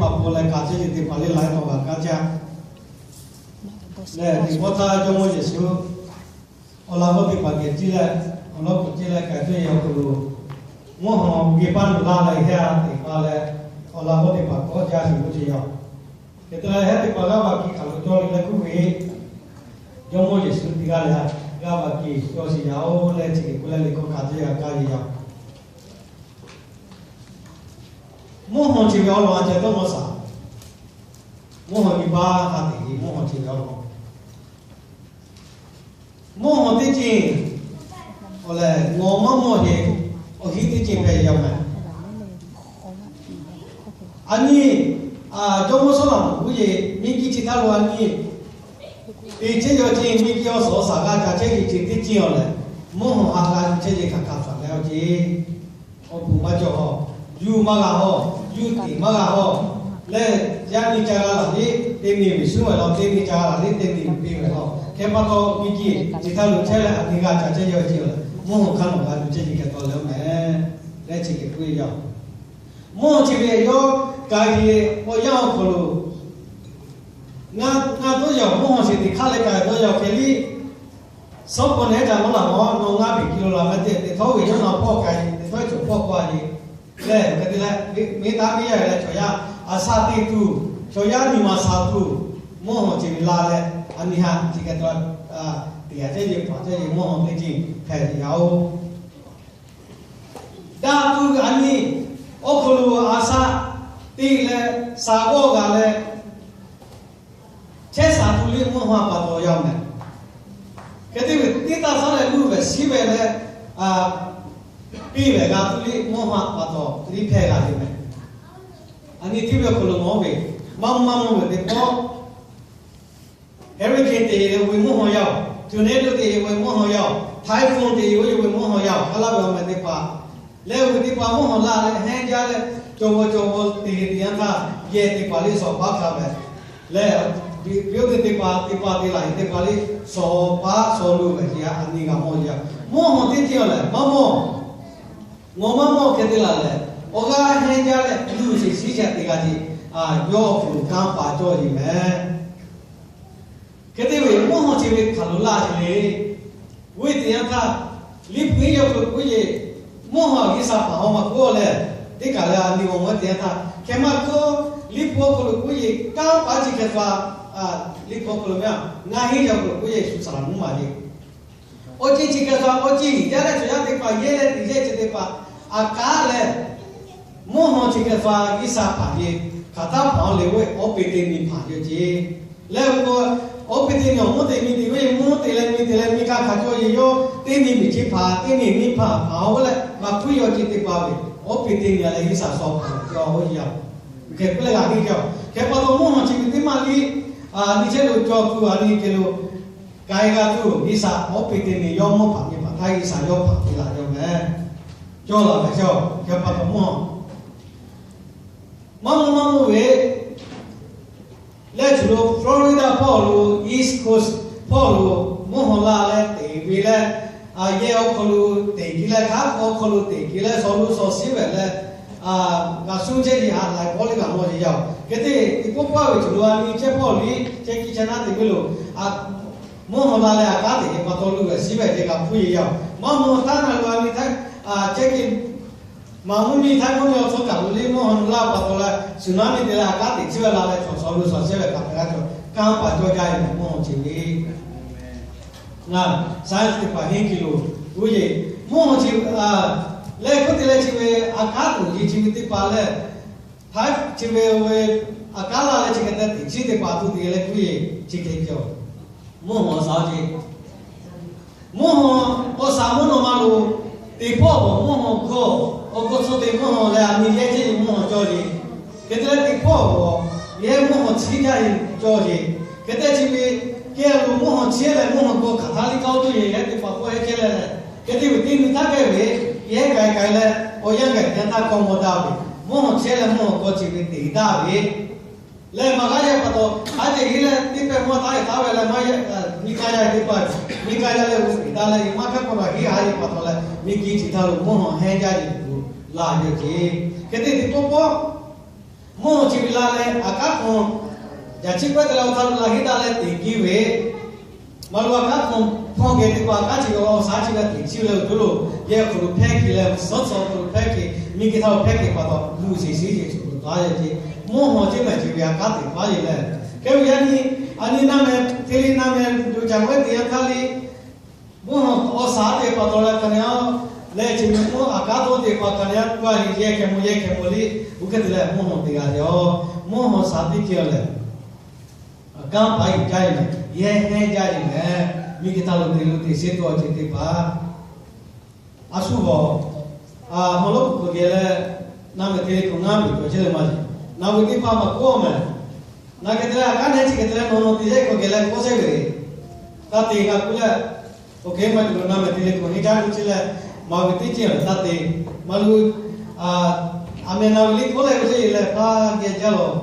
pa paw leh ka chehˇ ve teˇ hpaˍ le laiˉ tawˇ g'a kaˇ jaˇ. Lehˬ, teˇ pawˆ htaˇ Jawˇmawˇ Yeˍsuˆ awˬ laꞈ g'awˇ teˇ hpaˍ geh ciˇ leh, awˬ lawˉ k'oˍ ciˇ leh ka chehˇ ve awˬ hk'aw lo, mvuhˇ haw geh paˇ nuˬ laˇ leh heˆ a teꞈ pa leh, awˬ laꞈ g'awˇ teˇ hpaˍ kawˆ jaˇ sheˍ k'oˆ ce yaˇ. Hk'e te leh, heˆ teˇ hpaˍ g'aˇ va kiˇ hk'aˬ lo cawˇ le leh k'oˆ ve, Jawˇmawˇ Yeˍsuˆ teˇ g'aˇ leh, g'aˇ va kiˇ cawˇ sheˍ yaˇ oˬ leh, chi hk'e k'oˆ leh liꞈ hkawˇ hkanˍ te g'a kaˇ ve yaˇ. Mvuhˇ haw chi ve awˬ lawn a ceh dawˇ maw shaˍ. Mvuhˇ haw nyi paˇ ha teꞈ ve mvuhˇ haw chi ve awˬ lawn. Mvuhˇ haw teˇ ceuˬ awˬ lehˬ, ngawˬ maˇ mawˇ heˆ, awˬ hinˉ teˇ ceuˬ hpehꞈ yaˇ mehˍ. A nyi, Jawˇmawˇ Sawˉlaꞈmonˍ k'oˆ ve, miˬ guiˬ chi htaˇ lo a nyi, teꞈ chehˇ yaw ceh miˬ guiˬ awˬ suhˍ awˬ shaˍ g'a ca chehˇ ve ceuˬ teˇ ceuˬ awˬ lehˬ, mvuhˇ haw ha g'a chehˇ ve hk'aˬ hk'aˬ hpehꞈ leh awˬ ceuˬ awˬ puˍ maˇ cawˬ haw, yuˬ maˇ g'a haw, yuˬ teꞈ maˇ g'a haw, lehˬ yaˇ miˇ ca g'a laˬ liˉ teˇ miˬ ve shuˉ ve law, teˇ miˬ ca g'a laˬ liˉ teˇ miˬ piˇ ve law. Hk'e pa taw, miˬ guiˬ chi htaˇ lo chehˇ leh a nyi g'a ca chehˇ yaw ceh awˬ lehˬ, mvuhˇ haw hk'aˇ nawˬ g'a yuˬ chehˇ ve hk'e taw leh mehˍ leh chi hk'e k'oˆ ve yaˇ. Mvuhˇ haw chi ve yawˇ k'ai ve awˬ yanˇ awˬ hk'aw lo, ngaˬ, ngaˬ dawˇ yaw mvuhˇ haw chi teꞈ hk'aˇ leh k'ai dawˇ yaw hk'e liˇ, suhˉ paw nehˉ ca mawˇ laˬ mawˇ nawˬ ngaˇ beˬ ki lo laˬ meh te teꞈ htawˇ ve yawˇ na hpawˇ k'ai, teꞈ htawˇ ve cawˬ hpawˇ k'ai ve, lehˬ hk'e te leh, miˬ taˇ miˇ yaˇ leh chaw yaˇ a shaꞈ teꞈ tuˬ, chaw yaˇ nyi ma shaˍ tuˬ, mvuhˇ haw chi ve la leh, a nyi ha chi hk'e taw, teꞈ yaꞈ chehˇ ve paˍ chehˇ ve mvuhˇ haw teˇ ceuˬ hpehꞈ ve yaˇ oˬ. Daꞈ tuˬ a nyi awˬ hk'aw lo a shaꞈ teꞈ leh, shaˍ g'awˇ g'a leh, chehˇ shaˍ tuˬ liˇ mvuhˇ haw pa taw yaˇ mehˍ. Hk'e te ve teˇ taˇ shaˉ leh luˇ ve shiˉ ve leh, piˇ ve g'a tuˬ liˇ mvuhˇ haw pa taw liˇ hpehˇ g'a ve mehˍ. A nyi teˇ ve awˬ hk'aw lo mawˇ ve, maˇ mvuhˇ maˇ mvuhˇ ve teˇ pawˆ, hurricane teꞈ ve mvuhˇ haw yaˇ oˬ, tornado teꞈ ve mvuhˇ haw yaˇ oˬ, typhoon teꞈ ve mvuhˇ haw yaˇ oˬ, a laˇ ve awˬ mehˍ teˇ hpaˍ, lehˬ ve teˇ hpaˍ mvuhˇ haw la leh hehnˇ jaˇ leh, cawˬ ve cawˬ ve teꞈ ve teˇ yanˇ htaˇ, yehˬ teˇ hpaˍ liˇ shawˍ paˉ hk'a mehˍ. Lehˬ, biˇ teˇ hpaˍ teˇ hpaˍ teˇ laˬ teˇ hpaˍ liˇ shawˍ paˉ shawˍ luˬ ve yaˇ a nyi g'a mawˇ yaˇ. Mvuhˇ haw teˇ ceuˬ lehˬ maˇ mawˇ, ngawˬ maˇ mawˇ hk'e te laˬ lehˬ, awˬ g'aˇ hehnˇ jaˇ leh luˬ sheˍ shiˉ sheˍ teꞈ g'a ce, yawˇ awˬ hk'aw lo kanˇ paˍ cawˇ ve mehˍ. Hk'e te ve mvuhˇ haw chi ve hk'aˬ lo laˇ sheˍ le. Ve teˇ yanˇ htaˇ, liˇ hpu iˉ yaw hk'aw lo k'oˆ ve, mvuhˇ haw G'uiˬsha hpaˍ haw maˇ k'oˆ leh, teˇ kaˬ leh a nyi g'awˬ mawˇ teˇ yanˇ htaˇ hk'e maˇ k'oˆ, liˇ hpu awˬ hk'aw lo k'oˆ ve, kanˇ paˍ chi hk'e hpa, liˇ hpu awˬ hk'aw lo mehˍ, ngaˇ hinˉ yaw hk'aw lo k'oˆ ve, shu saˍ laꞈ mvuhˇ maˍ ve awˬ ceuˬ chi hk'e hpa, awˬ ceuˬ yaˇ leh chaw yaˇ teˇ hpaˍ, yehˇ leh teꞈ yehˇ chi teˇ hpaˍ, a kanˉ leh mvuhˇ haw chi hk'e hpa G'uiˬsha hpaˍ ve hk'aˬ htaˇ hpaˍ haw le ve awˬ peˍ teˇ miˬ hpaˍ ve ce. Lehˬ, awˬ peˍ teˇ miˬ awˬ mvuhˇ teˇ miˬ teꞈ ve, mvuhˇ teˇ leh miˬ teˇ leh miˬ kaˇ hk'a cawˇ ve yawˇ teˇ miˬ miˬ chi hpaˍ, teˇ miˬ miˬ hpaˍ hpaˍ haw ve leh maˇ hpuiˇ yaw ceuˬ teˇ hpaˍ ve, awˬ peˍ teˇ miˬ leh G'uiˬsha shawˍ hpaˍ cawˇ ve yaˇ. Hk'e k'oˆ leh g'a henˇ jaˇ. Hk'e pa taw mvuhˇ haw chi ve teˇ maˇ liˇ, nyi chehˇ lo cawˬ tuˬ a nyi hk'e lo k'ai g'a tuˬ, G'uiˬsha awˬ peˍ teˇ miˬ yawˇ mvuhˇ hpaˍ miˬ hpaˍ htaˇ G'uiˬsha yawˇ hpaˍ piˇ laˬ yaˇ mehˍ. Cawˇ laˬ ve cawˬ. Hk'e pa taw mvuhˇ haw maˇ mvuhˇ maˇ mvuhˇ ve lehˬ, chi lo Florida hpawˇ lo, East Coast hpawˇ lo mvuhˇ haw la leh teꞈ ve leh, yehˬ awˬ hk'aw lo teꞈ ki leh, hk'a awˬ hk'aw lo teꞈ ki leh, shawˍ lo shawˍ shiˉ ve leh, g'a shuˉ chehˇ ve haꞈ laiˬ hpawˇ liˇ g'a mawˇ ve yaˇ. Hk'e te teꞈ pawˆ pawˆ ve chi lo a nyi chehˇ hpawˇ liˇ chehˇ kiˇ chehˇ naˉ teꞈ ve lo, mvuhˇ haw la leh a kanˉ teꞈ ve pa taw lo g'a shiˉ ve te g'a hpuˇ ve yaˇ. Maˇ mvuhˇ haw htaˇ na lo a nyi htaˇ, chehˇ kiˇ maˍ mvuhˇ miˬ htaˇ mvuhˇ miˬ awˬ hk'aw kaꞈ lo liˇ mvuhˇ haw la pa taw leh, tsunami te leh a kanˉ teꞈ chehˇ ve la leh chaw shawˍ lo shawˍ chehˇ ve kaꞈ hk'a chaw kanˉ paˍ cawˇ jaˇ ve mvuhˇ haw chi ve Ngaˬ science teˇ hpaˍ henˇ ki lo, oˇ yeˬ mvuhˇ haw chi, leh hk'oˆ te leh chi ve a kanˉ tuˬ yeˬ chi ve teˇ hpaˍ lehˬ, htaˇ chi ve ve a kanˉ la leh chi hk'e te teꞈ chiˉ teˇ hpaˍ tuˬ te leh k'oˆ yeˬ chi hk'e cawˬ. Mvuhˇ haw sha ce, mvuhˇ haw awˬ sha mvuhˇ naw ma lo, teˇ hpawˇ awˬ mvuhˇ haw hkawˇ, awˬ hkawˇ tcuh te mvuhˇ haw leh a nyi yehˇ chehˇ ve mvuhˇ haw cawˇ le. Hk'e te leh teˇ hpawˇ awˬ yehˇ mvuhˇ haw chiˉ jaˇ ve cawˇ ce. Hk'e te chi ve kehˬ lo mvuhˇ haw chiˉ leh mvuhˇ haw hkawˇ hk'aˬ htaˇ liˇ k'aoˆ tuˬ yeˬ yehˇ teˇ hpaˍ hkawˇ yehˇ chehˇ leh leh, hk'e te ve teˇ nyi htaˇ kehˬ ve yehˇ k'ai k'ai leh awˬ yanˇ gaˬ teˇ yanˇ htaˇ hkawˇ mawˇ daꞈ ve, mvuhˇ haw chiˉ leh mvuhˇ haw hkawˇ chi ve teꞈ daꞈ ve leh maˇ g'a yaˇ pa taw, a ceh heˆ leh teˇ pehˇ mvuhˇ taˉ ve taˉ ve leh maˇ yaˇ, miˬ ka yaˇ teˇ hpaˍ, miˬ ka yaˇ leh g'uˇ suhˍ daꞈ leh maˇ hk'aˇ k'awꞈ la heˆ haˍ ve pa taw leh, miˬ ki chi htaˇ lo mvuhˇ haw hehnˇ jaˇ ve tuˬ laˬ ve ce. Hk'e te teˇ pawˆ pawˆ mvuhˇ haw chi ve la leh aꞈ kaˉ hk'aw, yaꞈ chi pawehˇ te leh awˬ hk'aw lo la heˆ daꞈ leh teꞈ kehˬ ve, maˇ lo aꞈ kaˉ hk'aw hpawˇ geh teˇ hpaˍ kanˉ chi ve awˬ shaˉ chi ve teꞈ chiˇ leh awˬ hk'aw lo, yehˬ hk'aw lo hpehˇ kehˬ leh, suhˉ suhˉ awˬ hk'aw lo hpehˇ kehˬ, miˬ guiˬ htaˇ lo hpehˇ kehˬ pa taw, luˬ sheˍ shiˉ yeˬ shuˍ lo taˍ yaˇ ce, mvuhˇ haw ceˇ mehˍ ce ve aꞈ kaˉ teꞈ paˉ yeˬ leh, hk'e ve yaˇ nyi, a nyi naˇ meh, teˇ liˇ naˇ meh lo ca k'awehˇ teꞈ yanˇ htaˇ liˇ, mvuhˇ haw awˬ shaˉ teꞈ pa taw leh hk'aˬ nyi a, leh chi mvuhˇ aꞈ kaˉ tawˇ teꞈ pa hk'aˬ nyi a, pa yehˬ hkeh mvuh yehˬ hkeh mvuh liˇ, oˇ hk'e te leh mvuhˇ haw teꞈ g'a te a, mvuhˇ haw shaˉ teˇ ceuˬ lehˬ, aꞈ kaˉ paˉ yeˬ jaˇ yeˬ mehˍ, yehˬ hehnˇ jaˇ yeˬ mehˍ, miˬ guiˬ htaˇ lo te lo teꞈ sheˉ tawˇ ce teˇ hpaˍ. A shu hawˬ, a, haw lawˉ kuiˬ hk'aw geh leh, naˇ meh te leh hk'aw ngaˇ miˬ cawˬ chehˇ leh maˇ yeˬ, naˬ ve teˇ hpaˍ maˇ kawˆ mehˍ. Naˬ hk'e te leh aꞈ kaˉ neˇ chi hk'e te leh nawˬ nawˬ te yehˬ hk'aw geh leh kawˆ chehˇ ve, taˇ te g'a kuˬ leh, oˇ hk'e maˇ cawˬ lo naˇ meh te leh hk'aw hehnˇ jaˇ lo chehˇ leh, maˇ ve teˇ ceuˬ lehˬ taˇ te. Maˇ lo, a meh naˬ ve liˇ kawˆ leh ve teˇ yeˬ leh hpaˇ geh jaˇ lawˬ,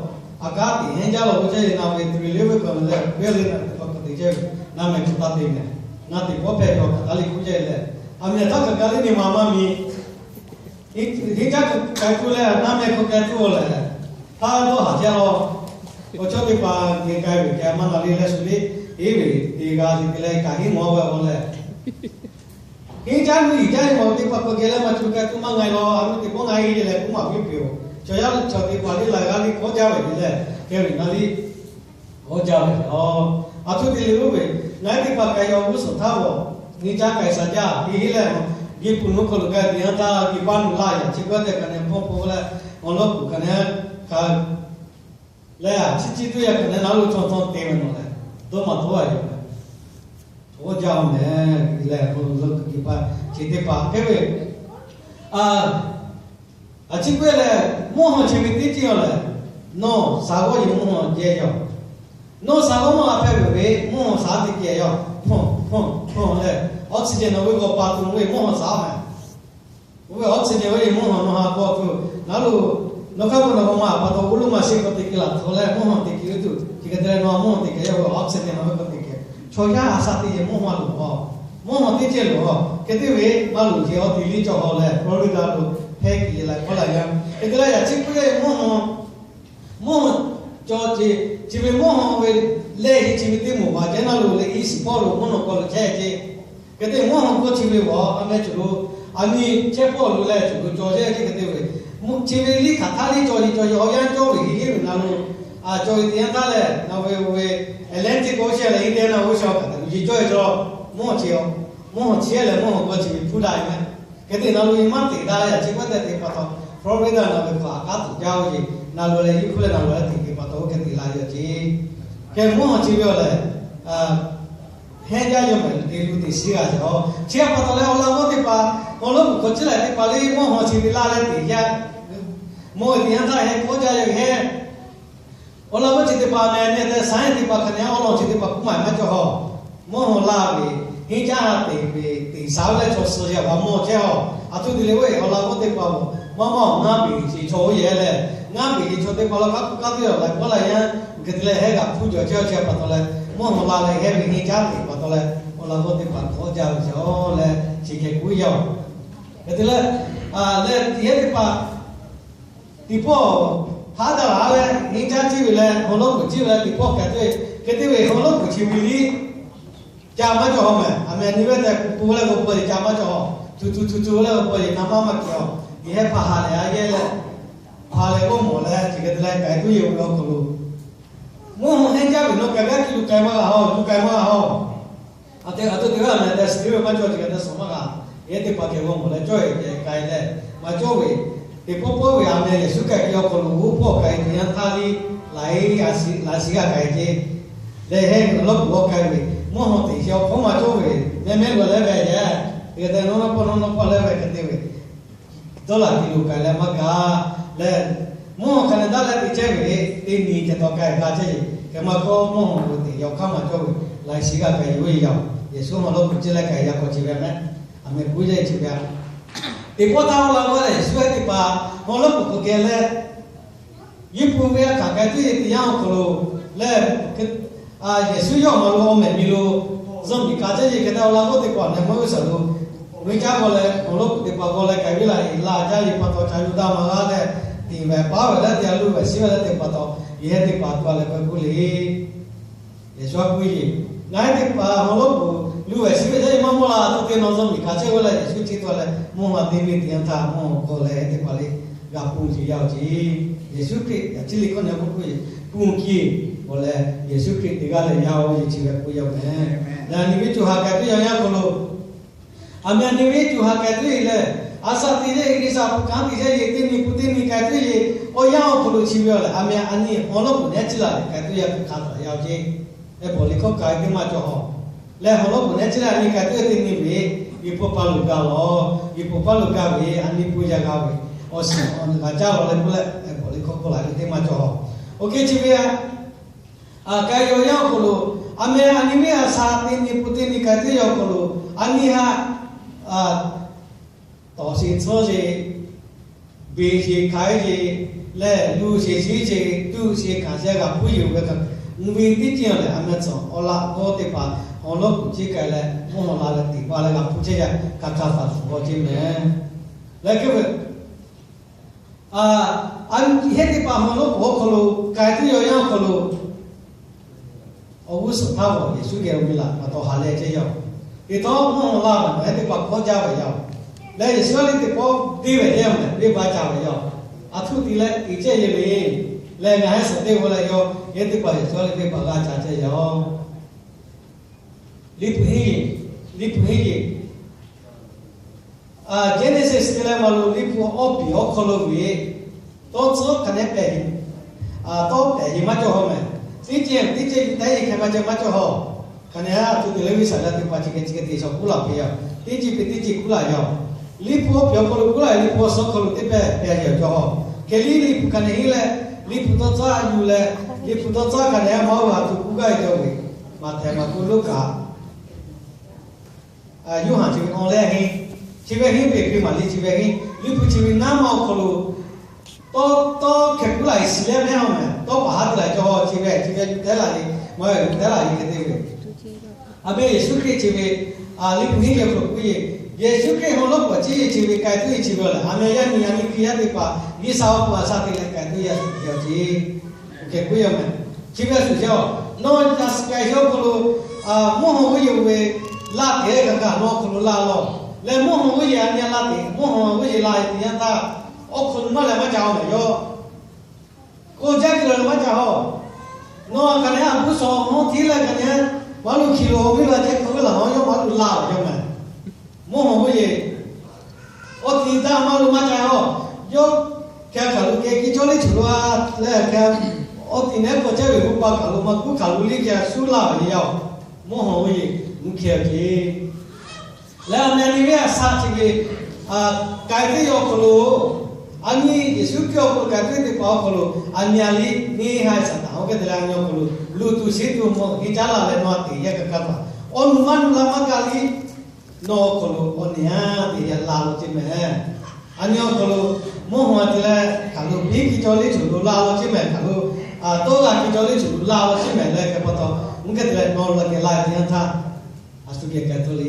aꞈ kaˉ teꞈ hehnˇ jaˇ lawˬ ve teˇ yeˬ naˬ ve tuˬ ve liˇ ve kaꞈ leh, ve le naˬ teˇ hpaˍ hk'aw te chehˇ ve, naˇ meh hk'aw taˇ te mehˍ. Ngaˬ teꞈ kawˆ hpehꞈ ve awˬ hk'aˬ htaˇ liˇ kawˆ chehˇ leh, aˬ miˍ htaˇ kaꞈ ka liˇ nyi ma maˇ miˬ. Hehnˇ jaˇ k'ai tuˬ leh naˇ meh hk'aw k'ai tuˬ leh, hpaˇ dawˇ haˍ jaˇ lawˬ. Awˬ chawˇ teˇ hpaˍ geh k'ai ve k'ai maˇ na le leh shu le, heˉ ve te g'a ve te leh kaꞈ heˉ mawˬ ve awˬ leh, hehnˇ jaˇ nuˇ yiˍ jaˇ ve mawˬ teˇ hpaˍ hk'aw geh leh maˇ cawˬ k'ai tuˬ maˇ nga e lawˬ. A miˇ teˇ pawˆ ngaˬ e leh k'oˆ maˍ piˇ piˇ-oˬ. Chaw yaˇ chaw teˇ hpaˍ liˇ la g'a liˇ kawˆ jaˇ ve te leh, hk'e ve naˇ liˇ kawˆ jaˇ ve a, aˬ htoꞈ te le oˇ ve, ngaˬ hui teˇ hpaˍ k'ai yaw g'uˇ suhˍ htaˇ g'awˬ, nyi caˇ k'ai shaˍ jaˇ te heˉ leh, Yeˍsuˆ Hkriꞈ hk'aw lo k'ai te yanˇ htaˇ Yeˍsuˆ paˇ nuˬ laˇ yaꞈ chi g'aˇ tehꞈ hk'aˬ nyi hpawˇ hpawˇ leh, awˬ lawˉ kuiˬ hk'aˬ nyi hk'a leh, a chi chi tuˬ yaꞈ hk'aˬ nyi naˉ lo chaw chaw te ve nawˬ leh, dawˇ maˇ tawˆ a yoˬ. Chaw jaˇ-oˬ mehˍ leh, awˬ lawˉ kuiˬ Yeˍsuˆ paˇ chi teˇ hpaˍ hk'e ve, a, a chi k'oˆ leh, mvuhˇ haw chi ve teˇ ceuˬ lehˬ, nawˬ shaˍ g'awˇ yehˬ mvuhˇ haw jehˇ yaˇ-oˬ. Nawˬ shaˍ g'awˇ mvuhˇ haw hpehꞈ ve ve mvuhˇ haw shaˍ teˇ ceuˬ yaˇ, hpawˇ hpawˇ hpawˇ leh, oxygen nawˬ ve g'awˬ pa tuˬ ve mvuhˇ haw shaˍ mehˍ. Oˇ ve oxygen ve yehˬ mvuhˇ haw nawˬ ha k'awꞈ tuˬ naˉ lo, nawˬ hk'aˇ k'o nawˬ k'awꞈ maˇ pa taw oˇ lo maˇ sheˆ k'awꞈ te kehˬ laˬ htaw leh mvuhˇ haw teˇ ceuˬ ve tuˬ chi hk'e te leh nawˬ mvuhˇ haw teˇ ceuˬ yaˇ ve oxygen nawˬ ve k'awꞈ te kehˬ. Chaw yaˇ a shaˍ teˇ yehˬ mvuhˇ haw loˬ a, mvuhˇ haw teˇ ceuˬ loˬ a, hk'e te ve maˇ loˬ ce awˬ te liˇ cawˬ haw leh Florida lo hpehˇ kehˬ leh k'awꞈ la yaˇ. Hk'e te leh yaꞈ chi k'oˆ leh mvuhˇ haw mvuhˇ haw cawˬ ce, chi ve mvuhˇ haw ve lehˬ, chi ve teˇ moˍ baˬ ceh naˉ lo leh iˉ shiˍ hpawˇ lo mvuhˇ naw k'aw lo chehˇ ce. Hk'e te mvuhˇ haw k'oˆ chi ve a, a meh cawˬ lo, a nyi chehˇ hpawˇ lo leh cawˬ lo cawˬ chehˇ ce hk'e te ve, chi ve liˇ hk'aˬ htaˇ liˇ cawˬ nyi cawˬ yehˬ awˬ yanˇ cawˬ ve heˉ heˉ ve naˉ lo, a cawˬ ve te yanˇ htaˇ lehˬ, nawˬ ve oˇ ve Atlantic Ocean leh Indian Ocean awˬ kaꞈ te ve yeˬ cawˬ ve cawˬ, mvuhˇ haw chi a, mvuhˇ haw chi leh mvuhˇ haw k'oˆ chi ve hpu daꞈ ve mehˍ. Hk'e te naˉ lo nyi maˇ teꞈ daꞈ leh yaꞈ chi k'oˆ tehꞈ te pa taw, Florida naˬ ve hk'aˬ aꞈ kaˉ tuˬ jaˇ ve ce, naˉ lo leh iˉ hpu leh naˉ lo leh teꞈ te pa taw oˇ hk'e te la yaꞈ ce. Hk'e mvuhˇ haw chi ve awˬ lehˬ, hehnˇ jaˇ yaˇ mehˍ te lu teꞈ shiˉ g'a ce a. Chi pa taw leh awˬ laꞈ g'awˇ teˇ hpaˍ, awˬ lawˉ kuiˬ hk'aw ciˉ lehˬ teˇ hpaˍ le mvuhˇ haw chi ve laˇ leh teꞈ yaˇ, mawˬ ve teꞈ yanˇ htaˇ hehnˇ k'awꞈ jaˇ yaˇ ve hehnˇ Awˬ laꞈ g'awˇ chi teˇ hpaˍ meh neh te saiˉ teˇ hpaˍ hk'aˬ nyi awˬ lawn chi teˇ hpaˍ k'oˆ maˍ maˇ cawˬ haw. Mvuhˇ haw laˇ ve, hehnˇ jaˇ ha teꞈ ve teꞈ shaˍ ve leh chaw suh yaˇ g'a mawˬ chehˇ haw. Aˬ htoꞈ te leh oˇ ve awˬ laꞈ g'awˇ teˇ hpaˍ-oˬ, maˇ maˇ ngaˇ beˬ ve chaw oˇ yehˬ leh, ngaˇ beˬ ve chaw teˇ hpaˍ lawˬ hk'a hk'oˆ kaˇ teˇ awˬ laiˍ k'awꞈ la yaˇ, hk'e te leh hehnˇ g'a hpuˇ jaw chehˇ a chi pa taw leh, mvuhˇ haw la leh hehnˇ ve hehnˇ jaˇ teꞈ pa taw leh, awˬ laꞈ g'awˇ teˇ hpaˍ k'awꞈ jaˇ ve chaw leh chi hk'e k'oˆ yaˇ-oˬ. Hk'e te leh, leh teꞈ yehˇ teˇ hpaˍ teꞈ pawˆ haˉ daꞈ laˬ leh, hehnˇ jaˇ ciˇ ve leh, haw lawˉ kuiˬ ciˇ ve leh teꞈ pawˆ hk'e te ve, hk'e te ve haw lawˉ kuiˬ chi ve liˇ ca maˇ cawˬ haw mehˍ. Aˬ mehˍ nyi ve tehꞈ k'o, pon leh k'o, pon yeˬ ca maˇ cawˬ haw. Tuˬ tuˬ tuˬ tuˬ leh k'o, pon yeˬ na maˇ maˇ kehˬ haw. Yeˬ hehˉ hpaˇ ha lehˬ a yehˇ leh, hpaˇ leh g'awˇ mawˬ leh chi hk'e te leh k'ai tuˬ yehˬ ve awˬ hk'aw lo, mvuhˇ haw hehnˇ jaˇ ve nawˬ k'ai gaˇ kiˇ lu k'ai maˇ g'a haw, lu k'ai maˇ g'a haw. Aˬ htoꞈ te g'a mehˍ tehꞈ shiˍ ve maˇ cawˬ, chi hk'e te shawˍ maˇ g'a. Yehˇ teˇ hpaˍ kehˬ g'awˇ mawˬ leh cawˇ e k'ai leh, maˇ cawˇ ve, teꞈ pawˆ pawˆ ve aˬ mehˍ Yeˍsuˆ k'ai ve awˬ hk'aw lo g'oˇ hpawˇ k'ai ve teꞈ yanˇ htaˇ liˇ, laiˉ a shiˍ g'a k'ai ce. Leh hehnˇ ve lawˉ kuiˬ g'awˇ k'ai ve, mvuhˇ haw teꞈ chi awˬ hk'awˇ maˇ cawˇ ve, mehˆ mehˆ lo leh ve yehˇ, hk'e te nawˬ nawˬ pawˆ nawˬ nawˬ pawˆ leh ve hk'e te ve dawˇ laˬ kiˇ lo k'ai leh maˇ g'a. Leh mvuhˇ haw hk'aˬ nyi daꞈ leh teꞈ chehˇ ve, teˇ nyi ca taw k'ai g'a chehˇ ve, hk'e maˇ k'awꞈ mvuhˇ haw ve teꞈ yaꞈ hk'aˇ maˇ cawˇ ve, laiˉ shiˍ g'a k'ai yoˬ ve yaꞈ. Yeˍsuˆ haw lawˉ kuiˬ ciˇ leh k'ai yaˇ k'awꞈ chi ve mehˍ. Aˬ mehˍ k'oˆ yaˇ chi ve a, teꞈ pawˆ htaˇ awˬ laꞈ g'awˇ leh Yeˍsuˆ hehˉ teˇ hpaˍ haw lawˉ kuiˬ hk'aw geh leh, Yawˇ hui ve a hkaꞈ k'ai tuˬ yehˬ teꞈ yanˇ awˬ hk'aw lo leh, Yeˍsuˆ yawˇ maˇ lo awˬ mehˍ miˬ lo zuhꞈ miˬ k'a caˇ yehˬ hk'e te awˬ laꞈ g'awˇ teˇ hpaˍ nehˬ maˇ g'uˇ shaˍ lo, venˇ caˇ g'awˇ leh awˬ lawˉ kuiˬ teˇ hpaˍ g'awˇ leh k'ai ve laˬ e laˇ jaˇ ve pa taw ca yuˬ daꞈ maˇ g'a leh, Tiꞈ ve paˉ ve leh te a luˇ ve shiˉ ve leh te pa taw, yehˬ teˇ hpaˍ k'oˆ leh k'oˆ le. Yeˍsuˆ k'oˆ ve, Ngaˬ hui teˇ hpaˍ hawˉ lawˉ k'oˍ luˇ ve shiˉ ve yaˇ maˇ mawˇ la, a htoꞈ te nawˬ zuhˇ miˬ hkanˍ chehˇ ve leh Yeˍsuˆ chi taw leh mvuhˇ haw teˇ miˇ teˇ yanˇ htaˇ mvuhˇ haw hk'aw leh teˇ hpaˍ le g'a ponˬ ce yaˇ-oˬ ce. Yeˍsuˆ Hkriꞈ yaꞈ chi le hkawˇ na k'oˆ k'oˆ ve, ponˬ ce. Awˬ leh Yeˍsuˆ Hkriꞈ teˇ g'aˇ leh yaˇ-oˬ ve chi ve k'oˆ yaˇ-oˬ meh. Leh a nyi ve co ha k'ai tuˬ yaˇ yaˇ hk'aw lo, a meh a nyi ve co ha k'ai tuˬ-e leh, a shaꞈ teꞈ leh G'uiˬsha hpu kanˉ te yaˇ-e teˇ miˬ hpu teˇ miˬ k'ai tuˬ-e, awˬ yanˇ awˬ hk'aw lo chi ve awˬ leh a meh a nyi hawˉ lawˉ k'oˍ nehˉ ciˇ la leh k'ai tuˬ yaˇ hk'aˬ htaꞈ yaˇ-oˬ ce. Leh bawˬ liꞈ hkawˇ k'ai teˇ maˇ cawˬ hawˬ. Leh hawˉ lawˉ k'oˍ nehˉ ciˇ la nyi k'ai tuˬ-e teˇ miˬ ve, Liꞈ hpu paˇ lo gaˇ lawˬ. Liꞈ hpu paˇ lo gaˇ ve a nyi pun yaˇ g'a ve, awˬ shiˍ awˬ g'a caˇ lawˬ leh k'oˆ leh, leh bawˬ liꞈ hkawˇ k'oˆ la ve teˇ maˇ cawˬ hawˬ. Oˇ hk'e chi ve a k'ai ve awˬ yanˇ awˬ hk'aw lo, a meh a nyi ve a shaꞈ teꞈ nyi pun teˇ nyi k'ai tuˬ yaˇ awˬ hk'aw lo, a nyi ha tawˍ sheˍ tsuhˇ sheˍ, beˬ sheˍ hk'aiˉ sheˍ, leh luˬ sheˍ shiˉ sheˍ, tuꞈ sheˍ hkanˍ sheˍ g'a hpuˇ yoˬ ve kaꞈ, mvuhˇ ve teˇ ceuˬ leh a meh tcuhˬ awˬ laꞈ g'awˇ teˇ hpaˍ hawˉ lawˉ k'oˍ ciˇ k'ai leh mvuhˇ haw la leh teꞈ pa leh g'a hpuˇ chehˇ yaˇ hk'aˬ htaꞈ taˍ tuˬ g'awˇ ce meh. Leh keu ve, a, a, heˆ teˇ hpaˍ hawˉ lawˉ k'oˍ awˬ hk'aw lo k'ai tuˬ yaˇ awˬ yanˇ awˬ hk'aw lo awˬ g'uˇ suhˍ htaˇ k'o Yeˍsuˆ geh awˬ ve laꞈ pa taw ha leh chehˇ yaˇ-oˬ. Teˇ htawˇ mvuhˇ haw la ve meh heˆ teˇ hpaˍ hkawˇ jaˇ ve yaˇ-oˬ. Leh Yeˍsuˆ a liˇ teˇ pawˆ deˇ ve yaˇ meh venˇ baˆ ca ve yaˇ-oˬ. A htoꞈ te leh te chehˇ ve le. Leh ngaˬ hui suhˍ teˇ g'aˇ leh yawˇ heˆ teˇ hpaˍ Yeˍsuˆ a liˇ venˇ baˆ g'a ca chehˇ yaˇ-oˬ. Liꞈ hpu henˇ yeˬ, Liꞈ hpu henˇ yeˬ. Genesis te leh maˇ lo Liꞈ hpu awˬ piˍ awˬ hk'aw lo ve, tawˇ tcuhˉ hk'a nehˉ pehˬ, tawˇ pehˬ yeˬ maˇ cawˬ hawˬ meh. Teˇ ceuˬ teˇ ceuˬ yuˬ tehˉ yeˬ hk'e maˇ cawˬ maˇ cawˬ hawˬ. Hk'a nehˉ a htoꞈ te leh G'uiˬsha yaˇ teˇ hpaˍ chi hk'e chi hk'e te shawˍ kuˉ laˬ hpehꞈ yaˇ. Teˇ ceuˬ peuˬ teˇ ceuˬ kuˉ laˬ yaˇ. Liꞈ hpu awˬ piˍ awˬ hk'aw lo kuˉ laˬ, Liꞈ hpu awˬ suhˉ hk'aw lo teˇ pehˬ pehˬ yeˬ cawˬ hawˬ. Hk'e liˇ Liꞈ hpu hk'a nehˉ henˇ leh, Liꞈ hpu tawˇ tcuhˉ a yuˬ leh, Liꞈ hpu tawˇ tcuhˉ hk'a nehˉ a maˇ oˇ g'a tuˬ kuˉ gaˇ ve cawˬ ve, Maꞈhtehˍ, Maˍkuˆ, Luˉkaꞈ, Yoˇhanˬ chi ve awˬ leh henˇ, chi ve henˇ ve hkui maˍ liˇ chi ve henˇ, Liꞈ hpu chi ve naˉ maˇ awˬ hk'aw lo tawˇ tawˇ hkeh kuˉ laˬ yeˬ shiˍ leh mehˉ a meh, tawˇ paˍ haˉ te laˬ cawˬ hawˬ. Chi ve chi ve tehˉ laˬ yeˬ, maˇ ve tehˉ laˬ yeˬ hk'e te ve. A meh Yeˍsuˆ Hkriꞈ chi ve Liꞈ hpu henˇ ve hk'aw lo k'oˆ yeˬ, Yeˍsuˆ Hkriꞈ hawˉ lawˉ k'oˍ ciˇ yeˬ chi ve k'ai tuˬ yeˬ chi ve leh, a meh yaˇ nyi yaˇ nyi hkui yaˇ teˇ hpaˍ G'uiˬsha awˬ hpu a shaꞈ teꞈ leh k'ai tuˬ yaˇ suhˍ ve awˬ ce. Oˇ hk'e k'oˆ yaˇ meh. Chi ve a shuˍ jaˇ-oˬ, nawˬ yaꞈ suhˍ k'ai yaˇ awˬ hk'aw lo mvuhˇ haw g'uˇ yeˬ ve laˇ teꞈ g'a kaꞈ nawˬ awˬ hk'aw lo laˇ lawˬ. Leh mvuhˇ haw g'uˇ yeˬ a nyi laˇ teꞈ, mvuhˇ haw g'uˇ yeˬ laˇ teꞈ yanˇ htaˇ, awˬ hk'aw lo maˇ leh maˇ ca-oˬ meh yawˇ. K'oˆ jaˇ te leh maˇ ca hawˬ. Nawˬ a hk'a nehˉ a buˇ shaw hawˉ tiˉ leh hk'a nehˉ, maˇ luˬ hkiˬ lo awˬ viˉ la ceh hk'aˬ ve laˬ hawˉ yawˇ maˇ luˬ laˇ ve yawˇ meh. Mvuhˇ haw g'uˇ yeˬ awˬ tiꞈ daꞈ maˇ lo maˇ ca hawˬ. Yawˇ hk'e kaˬ lo keh kiˇ cawˇ liˇ tuˬ lo a leh hk'e, awˬ tiꞈ nehˉ k'awꞈ chehˇ ve gu pa kaˬ lo maˇ kuˉ kaˬ lo liˇ hk'e a shu laˇ ve yaˇ-oˬ. Mvuhˇ haw g'uˇ yeˬ mvuhˇ hkeh ce. Leh a meh a nyi ve a shaꞈ chi ve k'ai teˇ yaˇ awˬ hk'aw lo, a nyi Yeˍsuˆ Hkriꞈ awˬ hk'aw lo k'ai teˇ teˇ hpaˍ awˬ hk'aw lo, a nyi a liˇ neˇ haiˬ Saˍtanˍ oˇ hk'e te leh a nyi awˬ hk'aw lo luˬ tuˬ sheˉ tuˬ mvuhˇ haw g'uˇ caˉ laˇ leh nawˬ a teꞈ yaˇ kaꞈ kaˇ taˍ. Awˬ nuˬ maˇ nuˬ la maˇ kaˇ liˇ nawˬ awˬ hk'aw lo awˬ nehˬ a teꞈ yaˇ la lo ce meh. A nyi awˬ hk'aw lo mvuhˇ haw te leh kaˬ lo piˉ kiˇ cawˇ liˇ tuˬ lo la lo ce meh. Kaˬ lo tawˇ g'a kiˇ cawˇ liˇ tuˬ lo la lo ce meh leh hk'e pa taw, mvuhˇ hkeh te leh nawˬ la keh la teꞈ yanˇ htaˇ, a shu geh k'ai tuˬ le.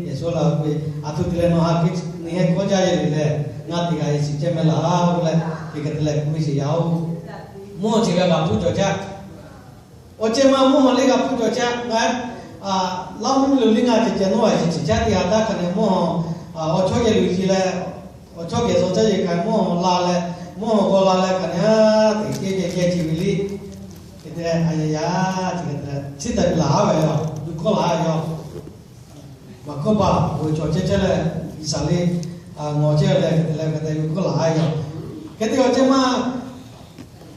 Yeˍsuˆ la k'oˆ ve, a htoꞈ te leh nawˬ ha k'e nyi heh kawˇ jaˇ ve le leh, ngaˬ teˇ g'aˇ yeˬ shiˍ ceh meh laˬ-oˬ leh, hk'e hk'e te leh k'oˆ ve sheˍ yaˇ-oˬ. Mvuhˇ haw chi g'a g'a hpuˇ cawˬ caˇ. Awˬ ceh ma mvuhˇ haw liˇ g'a hpuˇ cawˬ caˇ. Ngaˬ laˇ mvuhˇ miˬ lo liˇ ngaˬ ceh ceh nawˬ a yeˬ shiˍ caˇ teˇ g'aˇ htaˇ hk'a nehˉ mvuhˇ haw, awˬ chawˇ geh lo ji leh, awˬ chawˇ geh zaw caˇ yeˬ hk'a mvuhˇ haw la leh, mvuhˇ haw g'aw la leh hk'a nehˉ teꞈ ceh ceh ceh ce ve liˇ. Hk'e te leh a yaˇ yaˇ chi hk'e te leh chi taˍ ve laˬ a ve yoˬ. Yuˬ hkawˇ laˬ a ve yoˬ. Maˍ hkawˇ paˍ awˬ cawˬ ceh ceh leh, G'uiˬsha le, ngawˬ ceh leh hk'e te leh hk'e te yuˬ hkawˇ laˬ a ve yoˬ. Hk'e te awˬ ceh ma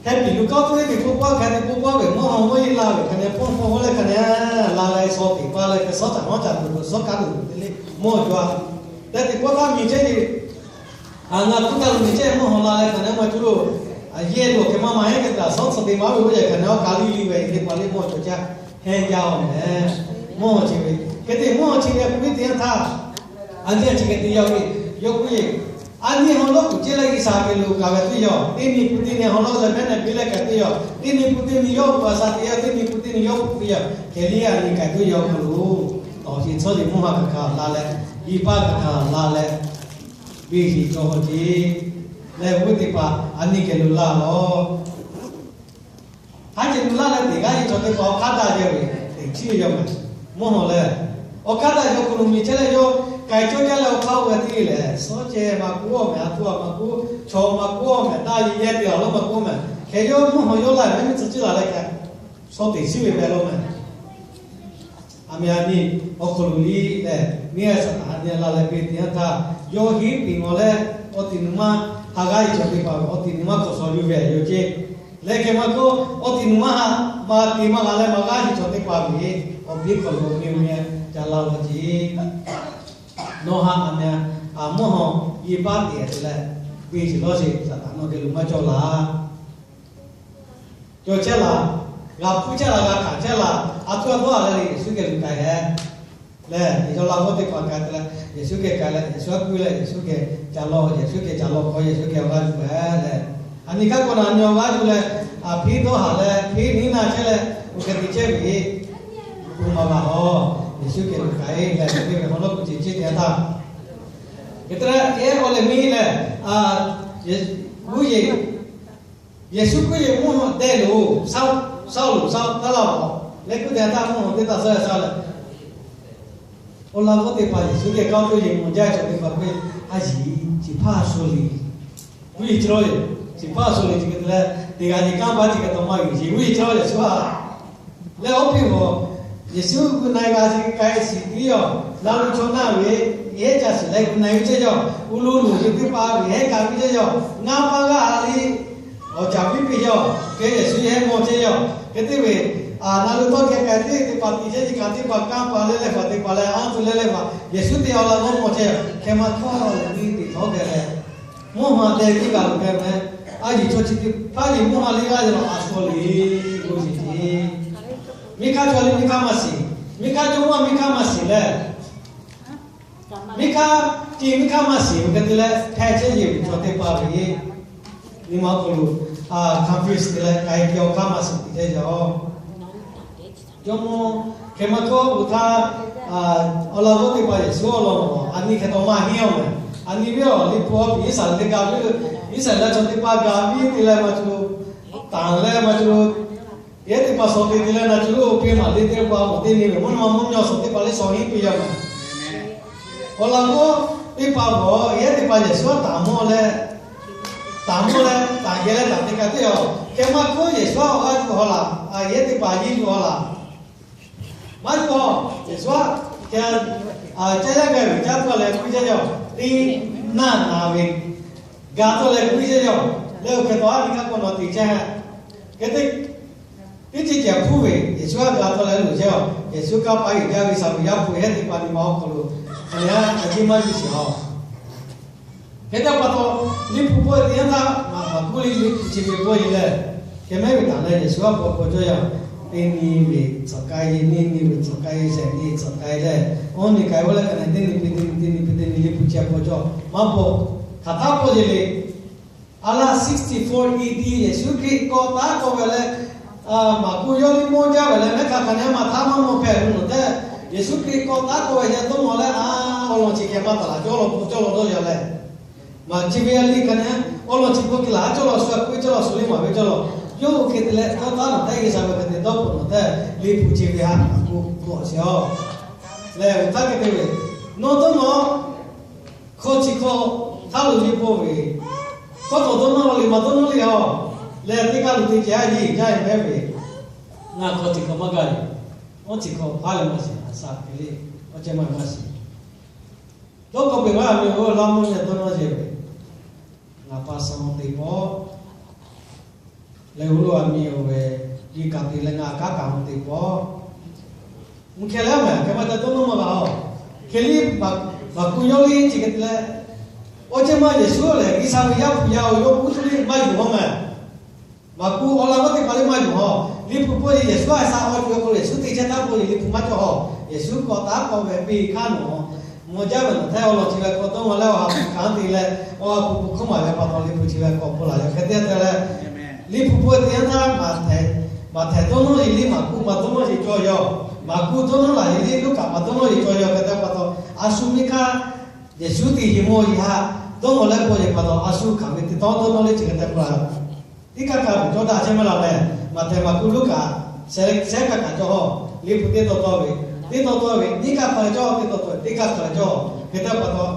heh piˍ lo kawˇ tuˬ ve teˇ hpaˍ hk'a teˇ hpaˍ ve mvuhˇ haw g'uˇ yeˬ la ve hk'a nehˉ pawˇ hpawˇ leh hk'a nehˉ la leh shaw teꞈ pa leh hk'e shaw caꞈ hawˉ caꞈ tuˬ lo shaw kaˉ tuˬ te le mvuhˇ haw cawˬ a. Tehꞈ teˇ pawˆ htaˇ miˬ ceh le, ngaˬ hk'oˆ htaˇ lo miˬ ceh mvuhˇ haw la leh hk'a nehˉ maˇ cuˇ lo, a yehˬ lo hk'e maˇ maˇ heˆ hk'e te shaw tcuh te maˇ ve oˇ yehˬ hk'a nehˉ awˬ ka liˇ liˇ ve teˇ hpaˍ le mvuhˇ haw cawˬ caˇ hehnˇ jaˇ-oˬ meh. Mvuhˇ haw chi ve hk'e te mvuhˇ haw chi ve a hpu ve teˇ yanˇ htaˇ, a nyi chi hk'e te yaˇ ve, yawˇ k'oˆ yeˬ, a nyi haw lawˉ k'oˍ ceh leh G'uiˬsha geh lo kaꞈ ve teˇ yaˇ, teˇ miˬ hpu teˇ nyi haw lawˉ leh mehˉ nehˬ piˇ leh kaꞈ teˇ yaˇ, teˇ miˬ hpu teˇ miˬ yawˇ hpu a sha teˇ yaˇ, teˇ miˬ hpu teˇ miˬ yawˇ hpu teˇ yaˇ, hk'e liˇ a nyi kaꞈ teˇ yaˇ awˬ hk'aw lo, awˬ shiˍ tcuhˉ yeˬ mvuhˇ haw kaꞈ kaꞈ la leh, yiˬ paˇ kaꞈ kaꞈ la leh, beˬ sheˍ cawˬ hawˬ ce. leh g'uˇ teˇ hpaˍ a nyi geh lo laˇ lawˬ. Haˉ ceh lo laˇ leh teˇ g'aˇ nyi chaw teˇ hpaˍ awˬ hk'aˇ daꞈ jaˇ ve teꞈ chiˉ ve yaˇ maˬ mvuhˇ hawˬ leh, awˬ hk'aˇ daꞈ jaˇ hk'aw lo miˬ chehˇ leh yawˇ k'ai cawˇ jaˇ leh awˬ hk'aˇ oˇ ve teˇ leh, suhˉ ceh maˇ k'oˆ awˬ mehˍ, a htoꞈ ma maˇ k'oˆ, chaw maˇ k'oˆ awˬ mehˍ, daꞈ yeˬ yehˬ te a lawˉ maˇ k'oˆ mehˍ, hk'e yawˇ mvuhˇ hawˬ yawˇ laˇ ve mehˆ miˬ tcuh ciˇ laˬ leh kaꞈ, shaw teꞈ chiˉ ve pehˍ lawˬ mehˍ. A meh a nyi awˬ hk'aw lo liˇ lehˬ, neˇ a shaˍ taˍ a nyi la leh ve teˇ yanˇ htaˇ, yawˇ henˉ piˍ ngawˬ leh, awˬ tiꞈ nuˬ ma ha g'aˇ ve chaw teˇ hpaˍ ve awˬ tiꞈ nuˬ ma hk'awꞈ shawˍ yuˬ ve yoˬ ceˇ. Leh hk'e maˇ k'oˆ, awˬ tiꞈ nuˬ ma ha maˇ te maˇ g'a leh maˇ g'aˇ ve chaw teˇ hpaˍ ve awˬ biˇ hk'aw lo meh meh ca la lawˬ ceˇ. Nawˬ ha a meh a mvuhˇ hawˬ yeˬ paˇ te te leh, ve shiˍ lawˇ sheˍ, shaˍ taˍ nawˬ geh lo maˇ cawˇ laˇ. Cawˬ chehˇ laˬ, g'a hpuˇ chehˇ laˬ, g'a hkanˍ chehˇ laˬ, a htoꞈ a htoꞈ a leh Yeˍsuˆ geh lo k'ai hehˉ. Lehˬ, Yeˍsuˆ la g'awˇ teˇ hpaˍ k'ai te leh, Yeˍsuˆ geh k'ai leh, Yeˍsuˆ a kuˇ leh, Yeˍsuˆ geh ca lawˬ, Yeˍsuˆ geh ca lawˬ hk'aw, Yeˍsuˆ geh awˬ g'aˇ yuˬ hehˉ leh, a nyi kaˉ k'o na nyi awˬ g'aˇ yuˬ leh, a hpiˇ dawˇ haˍ leh, hpiˇ niˉ naˇ chehˇ leh, oˇ hk'e te chehˇ ve, oˇ ma g'a hawˬ, Yeˍsuˆ geh lo k'ai leh, teˇ ve hawˬ lawˇ k'o ce ce te htaˇ, hk'e te leh, ehˉ awˬ lehˬ miˇ lehˬ, a, g'uˇ yeˬ Yeˍsuˆ Hkriꞈ yehˬ mvuhˇ hawˬ deh loˬ, saˇ loˬ, saˇ taˇ laˇ-oˬ. Leh kuˇ deh htaˇ mvuhˇ hawˬ teˇ htaˇ saˇ leh saˇ leh, awˬ laꞈ g'awˇ teˇ hpaˍ Yeˍsuˆ geh kaˇ toˇ yeˬ mawˬ jaˇ ve chaw teˇ hpaˍ k'oˆ ve, a yiˍ, chi hpaˇ a sho le. G'uˇ yeˬ chi lawˇ, chi hpaˇ a sho le, chi hk'e te leh, teˇ g'aˇ nyi kanˉ paˇ chi hk'e taw maˇ yuˬ yeˬ, g'uˇ yeˬ chi lawˇ Yeˍsuˆ a leh awˬ piˇ-oˬ, Yeˍsuˆ gu na g'a chi k'ai shiˍ tiˉ yoˬ. Na lu chaw naˇ ve, yehˉ ca shiˍ leh gu na ve ceh yoˬ. Uˇ lo loˬ ve teˇ hpaˍ ve yehˉ kaꞈ ve ceh yoˬ. Ngaˇ paˇ g'aˇ a liˇ awˬ caˍ piˇ piˇ yoˬ. Hk'e Yeˍsuˆ yehˉ mawˬ ceh yoˬ. Hk'e te ve, a na lu tawˇ hkeh k'ai teˇ teˇ hpaˍ tiꞈ chehˇ nyi hkanˍ teˇ hpaˍ kanˇ paˍ leh leh hpaˍ teˇ hpaˍ leh anˇ tuˬ leh leh hpaˍ Yeˍsuˆ te awˬ laꞈ g'awˇ mawˬ ceh yoˬ. Hk'e maˇ hkawˇ leh miˇ teꞈ htawˇ geh leh, mvuhˇ hawˬ deh tiˉ g'a loˬ geh meh. A yiˍ chaw chi teˇ hpaˍ yeˬ mvuhˇ hawˬ liˇ g'aˇ leh a sho le, g'uˇ yeˬ ce. Miˇ hk'aˇ chaw liˇ miˇ hk'aˇ maˇ shiˍ, miˇ hk'aˇ jawˇ mawˇ miˇ hk'aˇ maˇ shiˍ leh, miˇ hk'aˇ ti miˇ hk'aˇ maˇ shiˍ ve hk'e te leh hpehꞈ chehˇ yeˬ ve chaw teˇ hpaˍ ve nyi ma hk'aw lo, a, confuse te leh k'ai ve awˬ hk'aˇ maˇ shiˍ te chehˇ yaˬ. Jawˇ mawˇ hk'e maˇ hkawˇ k'o htaˇ, awˬ laꞈ g'awˇ teˇ hpaˍ Yeˍsuˆ awˬ lawn a nyi hk'e taw maˇ henˇ awˬ meh. A nyi ve awˬ liꞈ hpu awˬ piˍ Iˉsaˍreˍlaˆ g'a ve, Iˉsaˍreˍlaˆ chaw teˇ hpaˍ g'a ve te leh maˇ cawˬ lo, taˍ leh maˇ cawˬ lo, yehˉ teˇ hpaˍ shawˍ te te leh na cawˬ lo, oˇ piˇ maˍ le teˇ hpaˍ mawˬ teˇ nyi ve mvuhˇ naw ma mvuhˇ nyi shawˍ teˇ hpaˍ leh shawˍ henˇ piˇ yaˇ meh. Awˬ laꞈ g'awˇ teˇ hpaˍ bawˬ yehˉ teˇ hpaˍ Yeˍsuˆ taˍ mawˇ leh, taˍ mawˇ leh taˍ geh leh taˍ te ka teˇ yoˬ. Hk'e maˇ hkawˇ Yeˍsuˆ awˬ g'aˇ yuˬ haw laˬ, a yehˉ teˇ hpaˍ yiˇ yuˬ haw laˬ. Maˇ yuˬ haw, Yeˍsuˆ a, hk'e, caˇ yaˇ g'a ve caˇ tawˇ leh k'oˆ ve ceh yoˬ. Teˇ naˇ na ve ga tawˇ leh k'oˆ ve ceh yoˬ. Leh oˇ hk'e taw a nyi kaˇ k'awꞈ nawˬ te chehˇ. Hk'e te teˇ ceuˬ ceh hpuˇ ve Yeˍsuˆ a ga tawˇ leh loˬ chehˇ a. Yeˍsuˆ kanˇ paˇ yeˬ jaˇ ve Saˍ viꞈ yaˇ hpu yehˉ teˇ hpaˍ nyi ma awˬ hk'aw lo, a yaˇ a ciˉ maˇ yuˬ sheˍ a. Hk'e te pa taw, liꞈ hpu pawˆ teˇ yanˇ htaˇ, Maꞈhtehˍ liꞈ hpu chi ve pawˆ e leh, hk'e mehˉ ve taˍ leh Yeˍsuˆ a paw paw cawˇ yaˇ, teˇ nyi ve tcuhꞈ k'ai e, nyi nyi ve tcuhꞈ k'ai e, shehˍ nyi tcuhꞈ k'ai leh, awˬ nyi k'ai ve leh ka na teˇ nyi pi teˇ nyi, teˇ nyi pi teˇ nyi liꞈ hpu chi a paw cawˇ maˇ paw. Hk'aˬ htaˇ pawˆ e le. A laˇ sixty-four A D Yeˍsuˆ Hkriꞈ kawꞈ taˉ k'awꞈ ve leh, Maˍkuˆ yawˇ liˇ mawˇ jaˇ ve leh mehˉ hk'aˬ hk'aˬ nyi a maˇ htaˇ maˇ mawˬ hpehꞈ ve nawˬ tehꞈ, Yeˍsuˆ Hkriꞈ kawꞈ taˉ k'awꞈ ve yaˇ dawˇ mawˬ leh, a, awˬ lawn chi hk'e maˇ taˍ laˬ, cawˇ law k'o cawˇ law dawˇ yaˇ leh, maˬ chi ve a liˇ hk'aˬ nyi, awˬ lawn chi k'o hk'e laˬ, a cawˇ law shu a k'oˆ ve cawˇ law shu liˇ maˍ ve cawˇ law, yawˇ hui hk'e te leh dawˇ taˉ nawˬ tehꞈ G'uiˬsha ve hk'e te dawˇ peuˬ nawˬ tehꞈ, liꞈ hpu chi ve ha k'awꞈ sheˍ a. Lehˬ, uiˍ htaˇ hk'e te ve, nawˬ dawˇ nawˬ hkawˇ chi hkawˇ htaˇ lo nyi pawˆ ve, hkawˇ tawˍ dawˇ nawˇ le maˇ dawˇ nawˇ le a. Lehˬ, teˇ kaˇ lo teˇ ceh a yiˇ jaˇ e mehˉ ve, ngaˬ hkawˇ chi hkawˇ maˇ gaˇ le. Awˬ chi hkawˇ hpaˇ leh maˇ shiˍ, a sha hk'e le, awˬ ceh maˇ maˇ shiˍ. Dawˇ k'awꞈ peꞈ maˇ a ve, oˇ laˇ mvuhˇ nyi dawˇ nawˇ sheˍ ve, ngaˬ pa sha teˇ pawˆ leh, oˇ lo a mi oˬ ve, yiˇ kaꞈ te leh ngaˬ kaˉ kaꞈ teˇ pawˆ, mvuhˇ hkeh leh mehˬ hk'e maˇ ca dawˇ nawˇ maˇ g'a a. Hk'e liˇ Maˍkuˆ yawˇ liˇ chi hk'e te leh, awˬ ceh maˇ Yeˍsuˆ lehˬ G'uiˬsha ve Yaˇ hpu yaˇ oˬ yawˇ k'uˉ tuˬ liˇ maˇ yuˬ haw mehˬ. Maˍkuˆ awˬ laꞈ g'awˇ teˇ hpaˍ liˇ maˇ yuˬ haw. Liꞈ hpu pawˆ e Yeˍsuˆ a sha awˬ ceuˬ awˬ hk'aw lo Yeˍsuˆ te chehˇ taˉ pawˆ e liꞈ hpu maˇ cawˬ haw. Yeˍsuˆ kawꞈ taˉ k'awꞈ ve piˇ hk'aˇ nawˬ, mawˬ jaˇ ve nawˬ tehꞈ awˬ lawn chi ve k'awꞈ dawˇ maˇ leh awˬ ha hpu kanˉ te leh, awˬ ha hpu k'o hkawˇ maˍ ve pa taw liꞈ hpu chi ve k'awꞈ pfuhˇ laˬ yaˇ hk'e te te leh, liꞈ hpu pawˆ e teˇ yanˇ htaˇ, Maˍhtehˍ dawˇ nawˇ e liˇ Maˍkuˆ maˇ dawˇ nawˇ e cawˇ yaˇ, Maˍkuˆ dawˇ nawˇ laˬ e liˇ Luˉkaꞈ maˇ dawˇ nawˇ e cawˇ yaˇ hk'e te pa taw, a shu miˇ hk'aˇ Yeˍsuˆ teˇ hi mawˇ yaˇ dawˇ nawˬ leh paw yehˬ pa taw a shu hkanˍ ve teˇ tawˇ dawˇ nawˇ le chi hk'e te k'o la, teˇ kaˇ kaꞈ ve cawˇ daꞈ chehˇ maˇ la leh, Maꞈhtehˍ, Maˍkuˆ, Luˉkaꞈ, shehˆ kaꞈ kaꞈ cawˇ hawˇ, liꞈ hpu teˇ taw taw ve, teˇ taw taw ve nyiˇ kaˇ hk'a leh cawˇ, teˇ taw taw ve teˇ kaˇ hk'a leh cawˇ. Hk'e te pa taw,